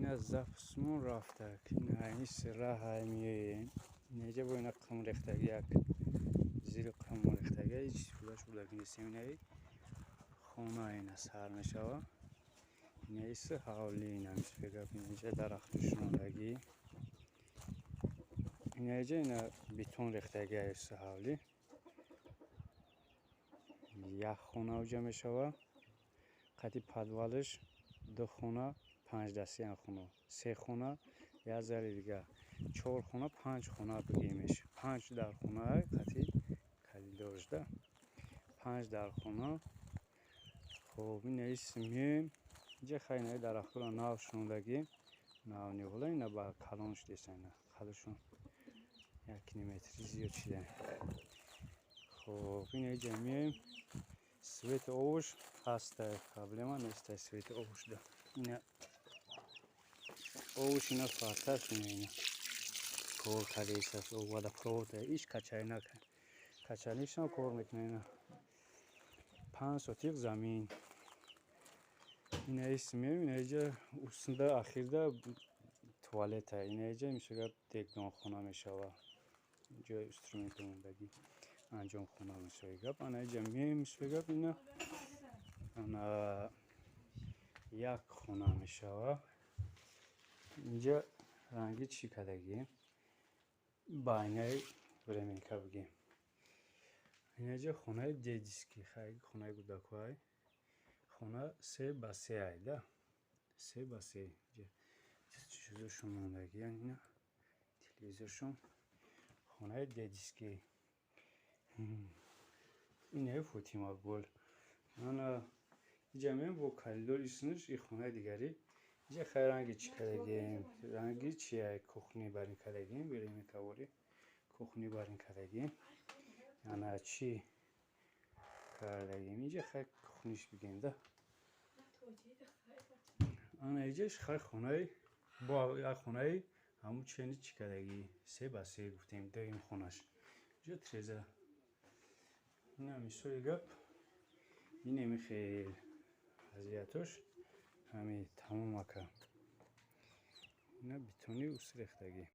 Ина запусмон рафтак. Ина ис раҳа меоем. Инаҷа бо ина қум рехтаги, як зири қум рехтаги, ҳеҷ истифода шудаги нест. Инаи хона ина сар мешава. Ина иси ҳавли, ина мисбегап, инаҷа дарахту шунондагӣ. Инаҷа ина бетон рехтаги иси ҳавлӣ. Як хона уҷа мешава. Қати подвалаш ду хона, панҷдастиян хона, се хона, як зали дига, чор хона, панҷ хона бигемеш. Панҷ дархона қати коридоршда. Панҷ дархона. Хоб, ина иси меоем. Инҷа хай инаи дарахтҳоро нав шунондагӣ, нав ниҳола, ина ба калон шудеса, ина қадашон як километри зиёд шуда. Хоб, ина иҷа меоем. Свети обуш ҳаста, проблема неста свети обушда. Ина обуш, ина фарташ, ина ина кор кардааст, водопровод иш качай накард. Качалишам кор мекунад ина. 5 сотих замин. Ина ис меоем, ина иҷа усунда ахирда туалета. Ина иҷа мисол дегдонхона мешава. Ҷои инструменти мондагӣ, анҷомхона мисоли гап. Ана иҷа меоем, мисоли гап, ина ана як хона мешава. Инҷа ранги чӣ кардагӣ? Байнаи временка бигем. Инаҷа хонаи детский, хай, хонаи кӯдакҳоай. Хона 3 ба 3 ай да. 3 ба 3. Чизошон мондагиян ина. Телевизоршон. Хонаи детский. Инаи Фотимагул. Ана иҷа меоем бо коридор исмаш и хонаи дигарӣ. Иҷа хай ранги чӣ кардагием? Ранги чия? Кухни барин кардагием, временкаворӣ. Кухни барин кардагием. Ана чӣ кардагием? Инҷа хай кухниш бигем да. Ана иҷаш хай хонаи бо як хонаи ҳамун чени чӣ кардагӣ, 3 ба 3 гуфтем, дуюм хонаш. Иҷа треза. Ина мисоли гап, инеми хел вазъиятош ҳами тамом ака. Ина бетони ус рехтагӣ.